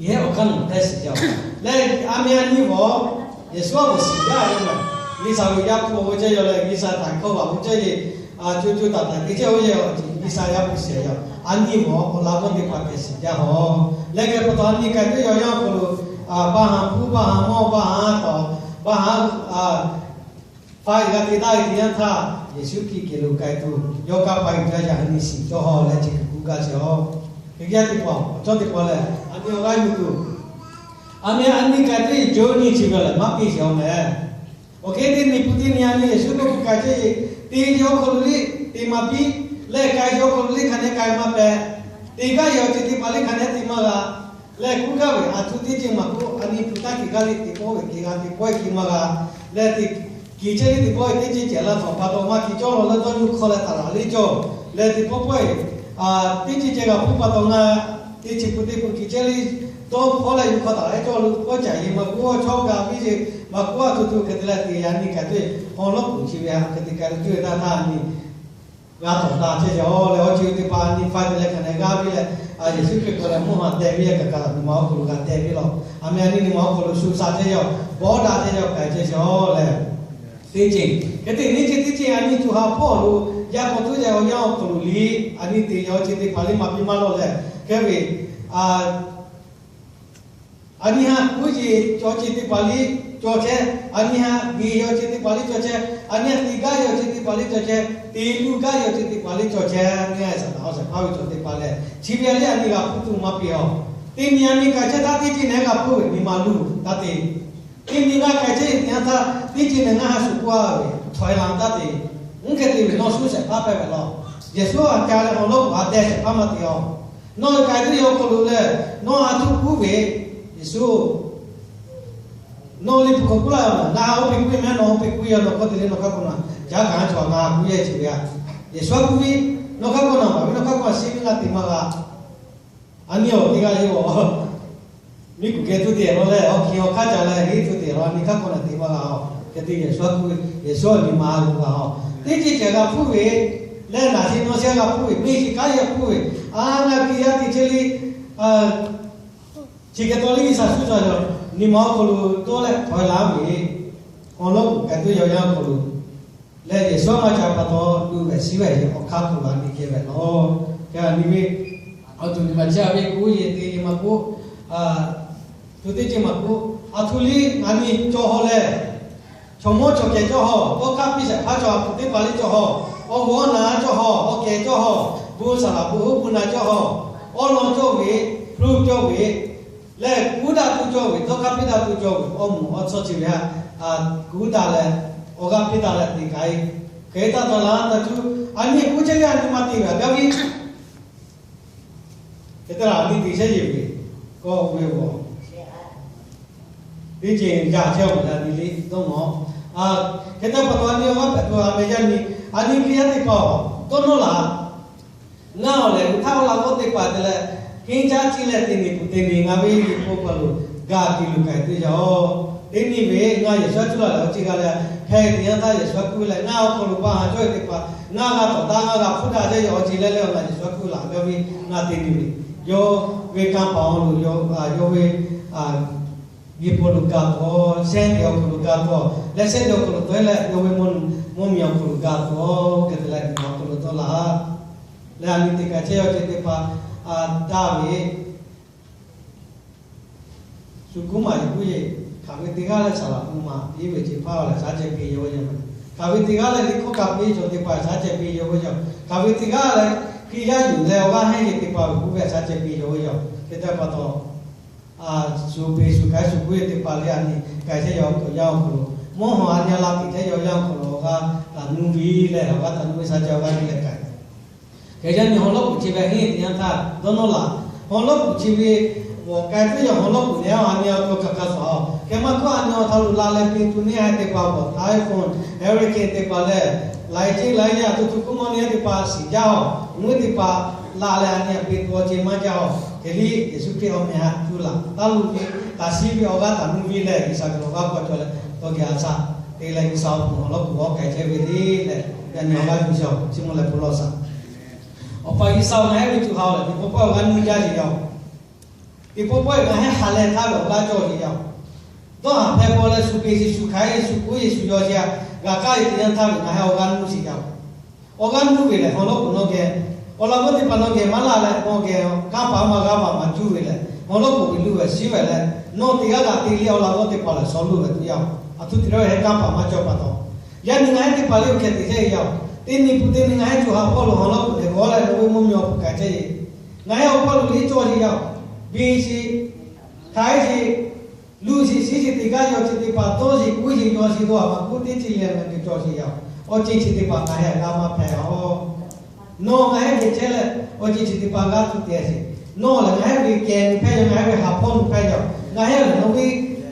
yehˬ awˬ hk'aˇ nawˬ tehˇ shiˍ jaˇ-oˬ. Leh a meh a nyi vawˬ, Yeˍsuˆ a vawˬ shiˍ jaˇ ve maˬ, G'uiˬsha ve yaˇ hpu ve ceh yaw leh G'uiˬsha htaꞈ hkawˇ vaꞈ ve ceh yaw, co co taiˍ taiˍ te ceh oˇ yehˬ awˬ ceuˬ G'uiˬsha yaˇ hpu shiˍ yaw. A nyi vawˬ awˬ la g'awˇ teˇ hpaˍ tehˇ shiˍ jaˇ hawˬ. Leh hk'e pa taw a nyi k'ai tuˬ yaw yanˇ hk'aw lo, baˆ ha hpu, baˆ ha mawˇ, baˆ ha tawˍ, baˆ ha hpa g'a te taˍ ve teˇ yanˇ htaˇ, Yeˍsuˆ Hkriꞈ kehˬ lo k'ai tuˬ yawˇ kaˇ pa yuˬ jaˇ yaꞈ a nyi shiˍ cawˇ hawˇ leh chi kuˬ kuˬ gaˇ shehˍ hawˇ. Hk'e gaˇ teˇ hpaˍ, awˬ cawˇ teˇ hpaˍ lehˬ, a nyi awˬ g'aˇ yuˬ tuˬ, a meh a nyi k'ai tuˬ yawˇ nyi chi ve lehˬ maˇ piˇ shehˍ hawˇ meh. Awˬ hk'e te miˬ hpu teˇ miˬ a nyi Yeˍsuˆ k'oˆ k'ai chehˇ ve, te yawˇ hk'aw lo liˇ te maˇ piˇ, leh k'ai yawˇ hk'aw lo liˇ hk'a nehˉ k'ai maˇ pehˍ, te gaˇ yehˬ awˬ ceuˬ teˇ hpaˍ liˇ hk'a nehˉ te maˇ g'a, leh kuˬ gaˇ ve a htoꞈ teˇ ceuˬ maˬ k'oˆ, a nyi hpu taˇ kehˬ gaˇ liˇ teˇ pawˆ ve kehˬ g'a teˇ pawˆ e kehˬ maˇ g'a, leh teˇ kehˬ chehˇ liˇ teˇ pawˆ e teˇ ceuˬ cehˬ la htawnˍ pa taw maˇ kehˬ cawˇ law leh dawˇ nyi hk'aw leh taˍ laˬ liˇ cawˇ, leh teˇ pawˆ pawˆ e teˇ ceuˬ cehˬ g'a hpuˇ pa taw ngaˬ teˇ chi hpu teˇ hpu kehˬ chehˇ liˇ dawˇ hk'awˇ leh yuˬ hk'aw taˍ laˬ e cawˇ lo k'awˇ caꞈ yehˬ maˇ k'oˆ, chaw gaˬ ve yehˬ maˇ k'oˆ, a htoꞈ htoꞈ hk'e te leh te a nyi k'ai tuˬ, awˬ lawˉ kuˬ chi ve a hk'e te k'ai tuˬ ve taˇ htaˇ a nyi g'a tawˍ taˍ chehˇ yaw leh awˬ ceuˬ teˇ hpaˍ a nyi hpaˇ te leh hk'a nehˉ g'aˇ piˇ leh, a Yeˍsuˆ Hkriꞈ k'awꞈ leh mvuhˇ ha teh piˇ leh kaꞈ kaꞈ nyi ma awˬ hk'aw lo g'a teh piˇ lawˬ. A meh a nyi nyi ma awˬ hk'aw lo shu sha chehˇ yaw, bawˇ daꞈ chehˇ yaw k'ai chehˇ yaw leh, teˇ ceuˬ hk'e te nyi ceuˬ teˇ ceuˬ a nyi tuˬ ha hpawˇ lo yaˇ k'awꞈ tuˉ yaˇ awˬ yanˇ awˬ hk'aw lo liˇ a nyi te yaw ceuˬ teˇ hpaˍ liˇ maˇ piˇ maˇ lawˬ leh, hk'e ve a nyi ha kuˉ yehˬ cawˬ ceuˬ teˇ hpaˍ liˇ cawˬ chehˇ, a nyi ha geh yehˬ cawˬ ceuˬ teˇ hpaˍ liˇ cawˬ chehˇ, a nyi ha te gaˇ yehˬ cawˬ ceuˬ teˇ hpaˍ liˇ cawˬ chehˇ, te luˬ gaˇ yehˬ cawˬ ceuˬ teˇ hpaˍ liˇ cawˬ chehˇ, nyi a shaˍ taˍ awˬ shaˍ hpaˇ ve cawˬ teˇ hpaˍ lehˬ chi ve a liˇ a nyi g'a hpuˇ tuˬ maˇ piˇ awˬ. Teˇ nyi a nyi k'ai chehˇ htaˇ teˇ ceuˬ nehˬ g'a hpuˇ ve nyi ma luˬ taˇ te. Teˇ nyi g'a k'ai chehˇ ve teˇ yanˇ htaˇ teˇ ceuˬ nehˬ ngaˬ ha shuˍ k'oˆ a ve htawꞈ e la taˇ te. Mvuhˇ hk'e te ve nawˬ shu shaˍ hpaˇ pehˇ ve lawˬ. Yeˍsuˆ a ca leh awˬ lawˉ k'oˍ a teh shaˍ hpaˇ maˇ te awˬ. Nawˬ hui k'ai tuˬ yaw hk'aw lo lehˬ nawˬ a htoꞈ kuˉ ve, Yeˍsuˆ nawˬ liꞈ hpu hk'aw kuˉ laˇ ve, ngaˬ oˇ hk'e kuˉ e meh, nawˬ oˇ hk'e kuˉ yaw, nawˬ hk'aw te leh nawˬ hk'a k'awꞈ na caˉ kaꞈ a cawˬ ngaˬ kuˉ yehˬ chi ve a. Yeˍsuˆ a kuˉ ve, nawˬ hk'a k'awꞈ na maˍ ve, nawˬ hk'a k'awꞈ shiˍ ve ngaˬ te maˇ g'a. A nyi awˬ teˇ g'aˇ yehˬ awˬ miˇ kuˬ geh tuˬ te lawˬ leh awˬ hkiˬ awˬ hk'aˇ ca leh geh tuˬ te lawˬ, a nyi hk'a k'awꞈ na te maˇ g'a awˬ. Hk'e te Yeˍsuˆ a kuˉ ve, Yeˍsuˆ a nyi ma g'a g'a awˬ. Teˇ ceuˬ cehˬ g'a hpuˇ ve leh naˬ chi nawˬ chi g'a hpuˇ ve, miˬ chi kanˉ yehˬ hpuˇ ve, a ngaˬ Hkriꞈ yaˇ te chehˇ liˇ chi hk'e taw liˇ G'uiˬsha shu cawˬ yaw, nyi ma awˬ hk'aw lo dawˇ leh htawꞈ e la ve, awˬ lawˉ kuˬ k'ai tuˬ yaw yanˇ hk'aw lo leh Yeˍsuˆ maˇ ca pa taw luˬ ve shiˍ ve awˬ hk'aˇ hk'aw lo a nyi kehˬ ve lawˬ. Hk'e a nyi ve, awˬ tuˬ nyi ma chi a ve k'oˆ yehˬ te yehˬ maˇ k'oˆ, htoꞈ teˇ ceuˬ maˇ k'oˆ, a htoꞈ liˇ a nyi cawˬ haw leh, chaw mawˇ chaw kehˬ cawˬ haw, dawˇ hk'aˇ piˇ shaˍ hpaˇ cawˬ, a htoꞈ teˇ hpaˍ liˇ cawˬ haw, awˬ g'awˬ naˍ cawˬ haw, awˬ kehˬ cawˬ haw, bon saˍ laˍ bon hoˉ bon naˍ cawˬ haw, awˬ lawn cawˬ ve, hpu cawˬ ve, leh kuˉ daꞈ tuˬ cawˬ ve, dawˇ hk'aˇ piˇ daꞈ tuˬ cawˬ ve, awˬ moˍ awˬ tsuhˇ chi ve htaꞈ kuˉ daꞈ leh, awˬ g'aˇ piˇ daꞈ leh te k'ai. Hk'e taˇ taw la taˇ cuˇ, a nyi kuˉ chehˇ ve a nyi ma te ve a gaˇ ve Hk'e te leh a nyi te chehˇ yehˬ ve, kawˆ ve g'awˬ teˇ ceuˬ yaꞈ chehˇ awˬ ve a nyi le dawˇ nawˬ. Hk'e te pa taw a nyi awˬ g'aˇ hpehꞈ tuˬ a meh yaˇ nyi, a nyi Hkriꞈ yaˇ teˇ hpaˍ-oˬ, dawˇ nawˉ laˬ. Ngaˬ awˬ lehˬ, htaˇ awˬ laꞈ g'awˇ teˇ hpaˍ te leh, hkiˇ caˉ ciˇ leh te miˬ kuˬ te miˬ ngaˬ ve liꞈ hpu hk'aw lo gaˬ te luˬ k'ai tuˬ yaˇ-oˬ. Teˇ nyi ve ngaˬ Yeˍsuˆ a cuˇ laˬ leh awˬ ceuˬ g'a leh, hpehꞈ teˇ yanˇ htaˇ Yeˍsuˆ a kuˇ leh, ngaˬ awˬ hk'aw lo pa haˍ cawˇ ve teˇ hpaˍ ngaˬ g'a tawˍ taˍ, ngaˬ g'a hpuˇ daꞈ chehˇ yaw awˬ ceuˬ leh leh ngaˬ Yeˍsuˆ a kuˇ laˬ gaˇ ve, ngaˬ te nyi ve, yawˇ ve kanˇ paˍ awˬ lo yawˇ, yawˇ ve liꞈ hpu lo gaˬ tuˬ, shehˆ te awˬ hk'aw lo gaˬ tuˬ, leh shehˆ te awˬ hk'aw lo tawˆ e leh yawˇ ve mvuhˇ miˬ awˬ hk'aw lo gaˬ tuˬ, hk'e te leh awˬ hk'aw lo tawˆ laˬ. Leh a nyi te k'ai chehˇ yaw ceh teˇ hpaˍ daꞈ ve shu kuˉ maˬ yuˬ kuˉ yehˬ, hk'aˬ ve teˇ g'aˇ leh saˍ laˍ hpu maˬ piˇ ve ceh hpaˇ leh shaˉ ceh piˇ yaw ve yaˇ. Hk'aˬ ve teˇ g'aˇ leh liꞈ hkawˇ kaꞈ piˇ cawˬ teˇ hpaˍ shaˉ ceh piˇ yaw ve yaˇ. Hk'aˬ ve teˇ g'aˇ leh Hkriꞈ yaˇ yuˬ leh awˬ g'aˇ hehnˇ ve teˇ hpaˍ ve kuˉ ve shaˉ ceh piˇ yaw ve yaˇ. Hk'e te pa taw, shu beˬ shu k'ai shu kuˉ yehˬ teˇ hpaˍ leh a nyi k'ai chehˇ yaw awˬ hk'aw lo, mvuhˇ hawˬ a nyi a la tiꞈ chehˇ yaw yaˇ awˬ hk'aw lo awˬ g'aˇ taˍ nuˇ ve leh awˬ g'aˇ taˍ nuˇ ve shaˉ ceh awˬ g'aˇ piˇ leh k'ai. Hk'e yaˇ nyi haw lawˉ kuˬ chi ve henˇ teˇ yanˇ htaˇ dawˇ nawˉ laˬ. Haw lawˉ kuˬ chi ve g'awˬ k'ai tuˬ yaw haw lawˉ kuˬ nehˬ a nyi awˬ hk'aw hk'aˬ hk'aˇ suh a. Hk'e maˇ hkawˇ a nyi awˬ hk'aw lo la leh piˇ tuˬ neˇ a teˇ hpaˍ bawˬ, iPhone, hurricane teˇ hpaˍ leh, laiˉ ceuˬ laiˉ yaˇ tuˬ tuˬ kuˉ mawˇ neˇ teˇ hpaˍ shiˍ jaˇ a. Mvuhˇ teˇ hpaˍ la leh a nyi a piˇ tuˬ awˬ ceuˬ maˇ jaˇ a. Hk'e liˇ Yeˍsuˆ Hkriꞈ awˬ meh htaꞈ cuˇ laˬ taˇ luˬ ve Taꞈ shiˉ ve awˬ g'aˇ taꞈ nuˇ ve lehˬ, G'uiˬsha geh awˬ g'aˇ k'aw cawˬ leh, tawˇ geh a shaꞈ te leh G'uiˬsha awˬ pon awˬ lawn k'o, awˬ k'ai chehˇ ve le leh, yaꞈ nyi awˬ g'aˇ yuˬ shawˍ chi mvuh leh bon lawˬ shaˍ. Awˬ pa G'uiˬsha ngaˬ hui ve tuˬ haˍ lehˬ, teˇ pawˆ pawˆ awˬ g'aˇ nuˇ jaˇ ve yaˇ-oˬ. Teˇ pawˆ pawˆ ngaˬ hui ha leh htaˇ ve awˬ g'aˇ cawˬ ve yaˇ-oˬ. Dawˇ haˍ hpehˇ paw leh shu peꞈ sheˍ shu hk'aˬ hk'e shu k'oˆ ve shu yaw sheˍ-a, g'a kaˇ ve teˇ yanˇ htaˇ ve ngaˬ hui awˬ g'aˇ nuˇ sheˍ yaˇ-oˬ. Awˬ g'aˇ nuˇ ve lehˬ, haw lawˉ k'oˍ nawˬ geh, awˬ laꞈ g'awˇ teˇ hpaˍ nawˬ geh maˇ laˇ leh, nawˬ geh kanˇ paˍ maˇ g'a maˇ maˇ cuˇ ve lehˬ, haw lawˉ k'oˍ ve luˇ ve shiˉ ve leh, nawˬ teˇ g'aˇ g'a te le awˬ laꞈ g'awˇ teˇ hpaˍ lehˬ, shaw luˇ ve teˇ yanˇ-oˬ. Aˬ htoꞈ te lawˇ ve heh kanˇ paˍ maˇ cawˬ pa taw, yaꞈ nyi ngaˬ hui teˇ hpaˍ le awˬ hkeh te chehˇ ve yaˇ-oˬ. Teˇ nyi pu teˇ nyi ngaˬ hui co ha hpawˇ lo haw lawˉ k'oˍ leh g'awˇ leh nawˬ ve mvuhˇ miˬ awˬ hpu k'ai chehˇ ve, ngaˬ hui awˬ hpawˇ lo le cawˬ sheˍ yaˇ-oˬ. Biˇ sheˍ, hk'aˬ hk'e sheˍ, luˇ sheˍ shiˉ sheˍ teˇ g'aˇ yaw chi teˇ hpaˍ dawˇ sheˍ kuˇ sheˍ yaw sheˍ dawˇ haˍ maˇ k'oˆ teˇ chi leh ngaˬ geh cawˬ sheˍ yaˇ-oˬ. Awˬ ceuˬ chi teˇ hpaˍ ngaˬ hui g'a maˇ hpehꞈ-oˬ. Nawˬ ngaˬ hui geh chehˇ leh, awˬ ceuˬ chi teˇ hpaˍ g'a tuˬ te sheˍ. Nawˬ lehˬ ngaˬ hui ve kehˬ nuˬ hpehˇ yaˇ, ngaˬ hui ve haˍ hpawˇ nuˬ hpehˇ yaˇ-oˬ. Ngaˬ hui lehˬ nawˬ ve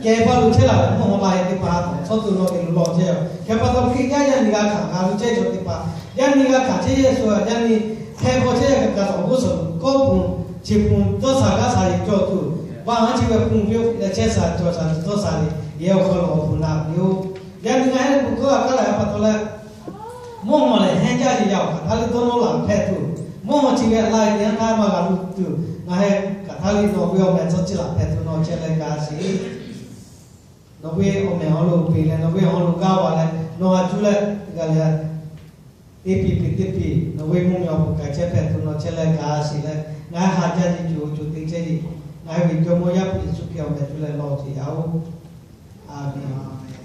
kehˬ pa lo chehˇ laˬ leh mvuhˇ haw la yehˬ teˇ hpaˍ htaꞈ chaw tuˬ nawˬ geh lo lawˬ chehˇ-oˬ. Hk'e pa taw Hkriꞈ yaˇ yaˇ nyi g'a hkanˍ g'a luˬ chehˇ chaw teˇ hpaˍ, yaˇ nyi g'a hkanˍ chehˇ yehˬ shu yaˇ nyi hpehˇ paw chehˇ yaˇ kaꞈ kaꞈ awˬ g'uˇ suhˍ kawˇ pun chi pun dawˇ shaˍ g'aˇ shaˍ yeˬ cawˬ tuˬ, ba haˉ chi ve pun piˇ-oˆ leh chehˇ shaˍ cawˬ shaˍ dawˇ shaˍ ve yehˬ awˬ hk'aw lo awˬ bon naꞈ piˇ-oˆ. Yaˇ nyi ngaˬ hui k'o a kaˇ lehˬ pa taw leh, mvuhˇ haw lehˬ hehnˇ jaˇ ve yaˇ-oˬ. Hk'aˬ htaˇ le dawˇ nawˉ laꞈ hpehꞈ tuˬ, mvuhˇ haw chi ve laˇ ve teˇ yanˇ htaˇ maˇ g'a luˬ tuˬ, ngaˬ hui hk'aˬ htaˇ le nawˬ ve awˬ meh tcuh chi laꞈ hpehꞈ tuˬ nawˬ chehˇ leh gaˇ sheˍ. Nawˬ ve awˬ meh awˬ lo peꞈ leh nawˬ ve awˬ lo gaˇ va leh nawˬ a cuˇ leh g'a leh, teˇ piˇ piˇ teˇ piˇ nawˬ ve mvuhˇ miˬ awˬ hpu k'ai chehˇ hpehꞈ tuˬ nawˬ chehˇ leh gaˇ sheˍ leh, ngaˬ hui ha jaˇ ve co co te chehˇ ve, ngaˬ hui ve Jawˇmawˇ Yaˇ hpu Yeˍsuˆ Hkriꞈ awˬ meh cuˇ leh lawˬ sheˍ yaˇ-oˬ. A menˍ.